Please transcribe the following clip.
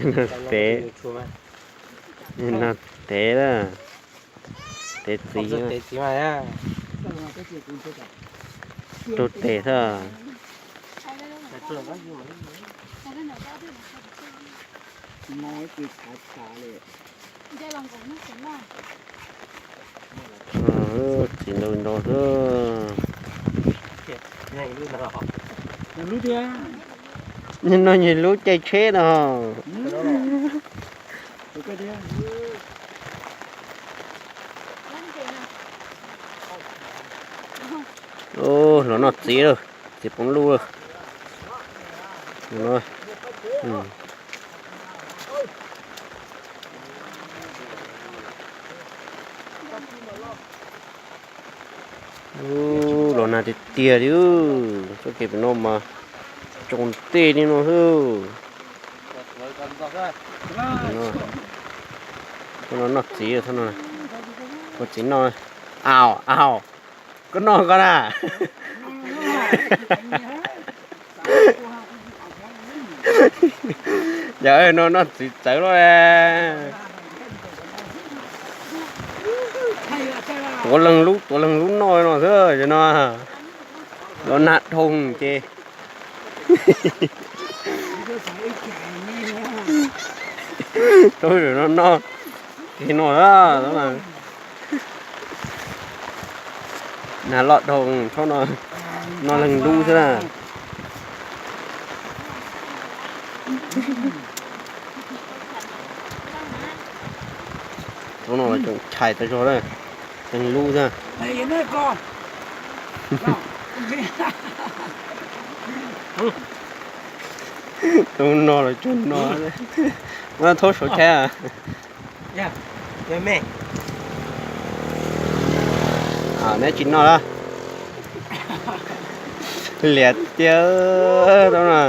Tev, no tev lawm, tev txiv, rau tes xwb. Txiv ntau ntau xwb. No nyias lub caij tsheb no. Los noj txiv lawm, txiv poob lub lawm. Los nag tiag tiag li, txoj kev pem no mas tsaus ntej li no xwb. Thaum no noj txiv, thaum no ua txiv noj. Au au, koj noj koj na. Yog no noj txiv txawv lawm. Tuav leej lub, tuav leej lub noj no xwb no. Los nag dhau ces tau no noj, no nag loj dhau, thaum no noj leej lub xwb na. Thaum no tseem chais tas zog na, leej lub xwb. Thaum no los tsuag no, muab thaub saum chais. Neb tsis noj lawm. Liam tiag thaum no.